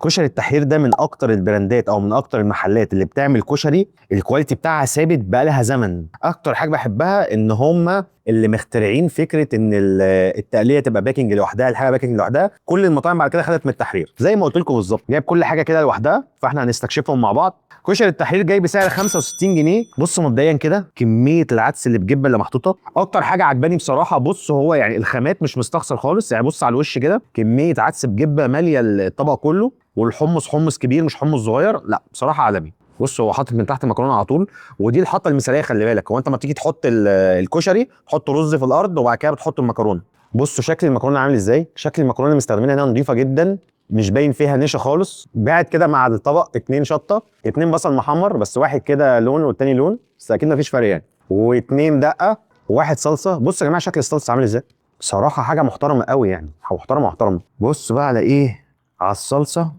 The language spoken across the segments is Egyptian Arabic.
كشري التحرير ده من اكتر البراندات او من اكتر المحلات اللي بتعمل كشري ال quality بتاعها ثابت بقالها زمن. اكتر حاجة بحبها ان هم اللي مخترعين فكرة ان التقليه تبقى packing لوحدها، الحاجة packing لوحدها. كل المطاعم بعد كده خدت من التحرير زي ما قلت لكم بالظبط، جايب كل حاجة كده لوحدها، فاحنا هنستكشفهم مع بعض. كشري التحرير جاي بسعر 65 جنيه. بصوا مبدئيا كده كمية العدس اللي بجبه اللي محطوطة، اكتر حاجة عجباني بصراحة. بص هو يعني الخامات مش مستخسر خالص، يعني بص على الوش كده كمية عدس بجبه ماليه الطبق كله، والحمص حمص كبير مش حمص صغير، لا بصراحة عالمي. بص هو حاطط من تحت المكرونه على طول، ودي الحطه المثالية. خلي بالك هو انت ما تيجي تحط الكشري تحط رز في الارض وبعد كده بتحط المكرونه. بصوا شكل المكرونه عامل ازاي، شكل المكرونه اللي مستخدمينها هنا نظيفة جدا، مش باين فيها نشا خالص. بعد كده مع الطبق 2 شطه، 2 بصل محمر بس واحد كده لون والتاني لون، بس اكيد مفيش فرق يعني، و2 دقه وواحد صلصه. بصوا يا جماعة شكل الصلصه عامل ازاي، صراحة حاجة محترمه قوي يعني، محترمه محترمه. بص بقى على ايه، على الصلصه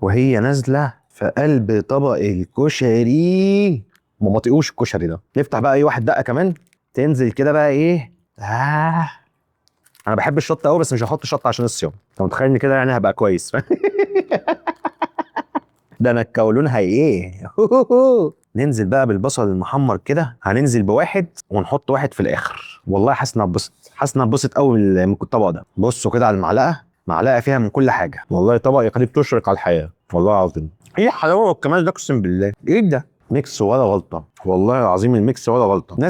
وهي نازله في قلب طبق الكشري. ما بطيقوش الكشري ده. نفتح بقى ايه واحد دقه كمان تنزل كده بقى ايه. انا بحب الشطه قوي بس مش هحط شطه عشان الصيام. انت متخيل ان كده يعني هبقى كويس؟ ده انا الكولون هي ايه. ننزل بقى بالبصل المحمر كده، هننزل بواحد ونحط واحد في الاخر. والله حاسس اني هتبسط، حاسس اني هتبسط قوي من الطبق ده. بصوا كده على المعلقة، معلقه فيها من كل حاجة. والله طبق يخليك تشرق على الحياة والله العظيم. ايه الحلاوة والكمال ده، اقسم بالله. ايه ده، mix ولا غلطه، والله العظيم ال mix ولا غلطه. ناس